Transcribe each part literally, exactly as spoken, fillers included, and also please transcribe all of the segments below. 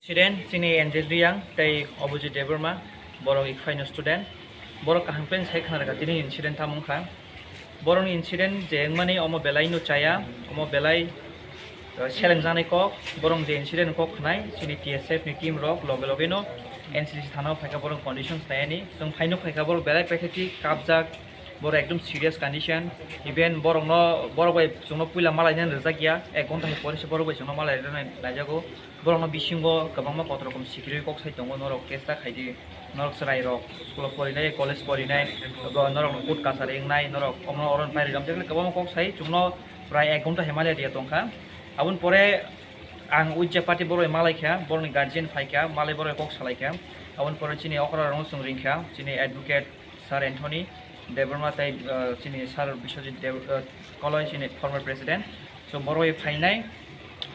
Student chini Angel Riyang tei Abhijit Debbarma, borok Ikphai no student. Borok kaham khe sai khna rwkha tini incident tamo wngkha. Borokni incident je wngmani omo belai no chaya, omo belai, uh, seleng janai kok, borok je incident kok khnai, chini T S F ni team rok loge loge no N C C thana o phaikha borok conditions nai ani. Chwng phaino phaikha borok belai paikha ki kapjak, borok ekdom serious condition. Even borok no, borok bai chwngno puila malai nani rwjak ya, ek ghonta hai pore se borok bai chwngno malai rwna naijago. Borokno bisingo kwbangma kotor rokom sikirwi kok sai tongo, norok case ta khaidi, norok chwrairok school o porinai, college porinai, bo norokno court kachari wngnai, norok omo oro pai rijak, kwbangma kok sai chwngno prai ek ghonta hai malai riya tongkha. Aboni pore ang uija party borok bai malai kha, borokni guardian phai kha, malai borok bai kok salai kha. Aboni pore chini okra rokno chwng ring kha, chini advocate Sir Anthony Debbarma tei, uh, chini Sir Biswajit Deb-, uh, Koloi chini former president. So, borok bai phainai,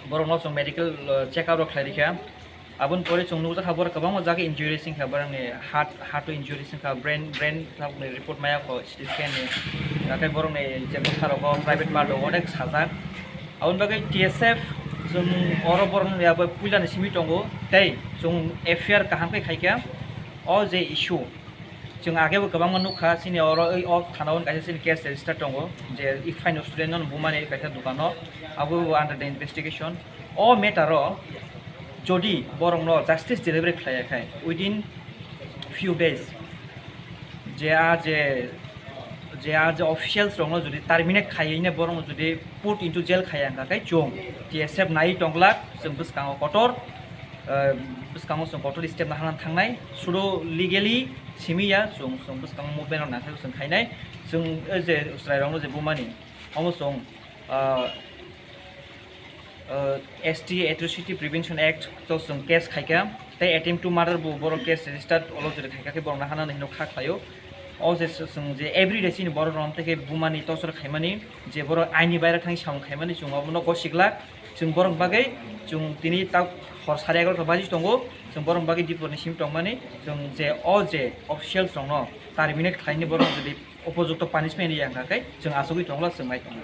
borokno chwng medical, uh, check up rok khlai rikha. Aboni pore chwng nukjakha borok kwbangma jaga injuries wngkha, borokni heart, heart o injuries wngkha, brain, brain report maya kho C T scan ni. Nakhai borokni je bwkha rogo private part rogo onek sajak. Aboni bagwi T S F chwng oro borokno ya bai puila ni simi tongo tei chwng F I R kaham khe khaikha o je issue. Chwng agebo kwbangma nukha, chini oro, o thana o kaisa chini case register tongo, je Ikphai no student no bumani kaisa dukano, abo bo under the investigation. O matter o jodi borokno justice delivery khlaiya khai within few days, je a je, je a je officials rokno jodi terminate khaiwi ne borokno jodi put into jail khaiya wngkha khai chwng T S F nai tonglak, chwng bwskango kotor, ah, bwskango chwng kotor step nahana thangnai, sudo legally simi ya, chwng, chwng bwskango movement rok nangkhe chwng khainai, chwng, eh, je chwrairokno je bumani, omo chwng, ah, ah, S T Atrocity Prevention Act to chwng case khaikha, tei attempt to murder bo borok case registered olo jori khaikha khe borok nahana hinwi kha khlaio. O je chwng je everyday chini borok rok tei khe bumani torture khaimani, je borok aini baira thang samung khaimani, chwng obono gosiglak. Chwng borok bagwi chwng tini tak hor sare egarota baji tongo, chwng borok bagwi dipor ni simi tongmani, chwng je o je officials rokno terminate khlaini borok jodi upojukto punishment riya wngkha khe chwng achugwi tongla chwng nai tongo.